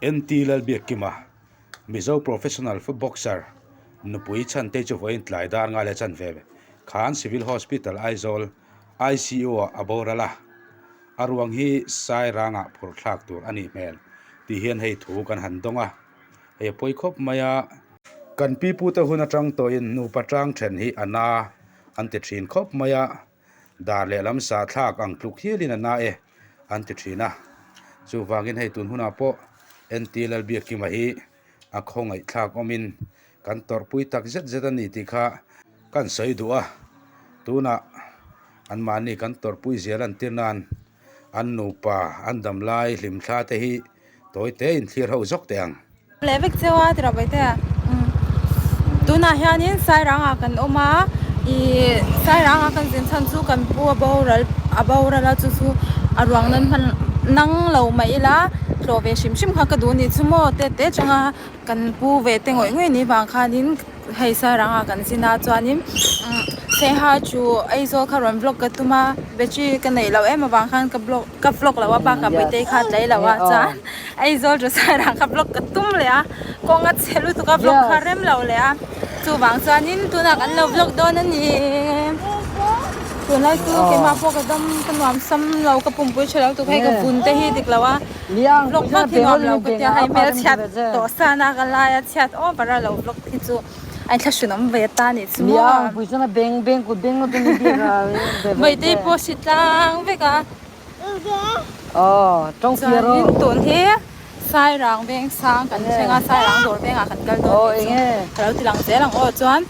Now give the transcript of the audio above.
NT Lalbiakkima, Mizo professional boxer nupui chhante chu vawiin tlai dar ngai leh chan ve khan Civil Hospital Aizawl ICU ah a boral a, a ruang hi Sairangah phurh thlak tur a nih hmel tih hian hei thu kan han dawng a, hei a pawi khawp mai a. Kan pipute hun atang tawhin nupa tang then hi a na an ti thin khawp mai a. Dar lehlam sa thlak ang tluk hialin a na e an ti thin a. Chuvangin hei tun hunah pawh NT Lalbiakkima hi a khawngaihthlak awmin kan tawrhpui tak zet zet a ni tih kha kan sawi duh a. Tunah anmahni kan tawrhpui zel an tir nan an nupa an damlai hlimthla te hi tawi te in thlir ho zawk teh ang. Leh vek cheu a tira Bawitea umm tunah hianin Sairangah kan awm a ih Sairangah kan zin chhan chu kan pu a boral a boral a chu chu a ruang nan hman nang lo mah ila tlawh ve hrim hrim kha ka duh a nih chu maw te te atanga kan pu ve te ngawih ngawih ni vang khanin hei Sairangah kan zin a chuanin umm Saiha chu Aizawl kha rawn vlog ka tum a battery ka neih loh em avang khan ka vlog. Ka vlog lo a bakah Bawihtei kha a tlai lo a chuan Aizawl chu Sairang kha vlog ka tum leh a kawng a chhe lutuk a vlog kha rem lo leh a chuvang chuanin tunah kan lo vlog dawn a ni tunlai chu keimah pawh ka dam ka nuam sam lo ka pumpui tha lo tuk hei ka vun te hi dik lo a vlog vak hi nuam lo ka tia hei hmelchhiat tawh sana ka lai a chhiat over a lo vlog hi chu. A inthlahrun awm ve ta nih chu maw? Bawihtei pawh hri tlang vek a. Chuanin tun hi Sairang veng sang kan thleng a, Sairang dawr vengah kan kal dawn tih chu ka lo ti lang zel ang aw chuan.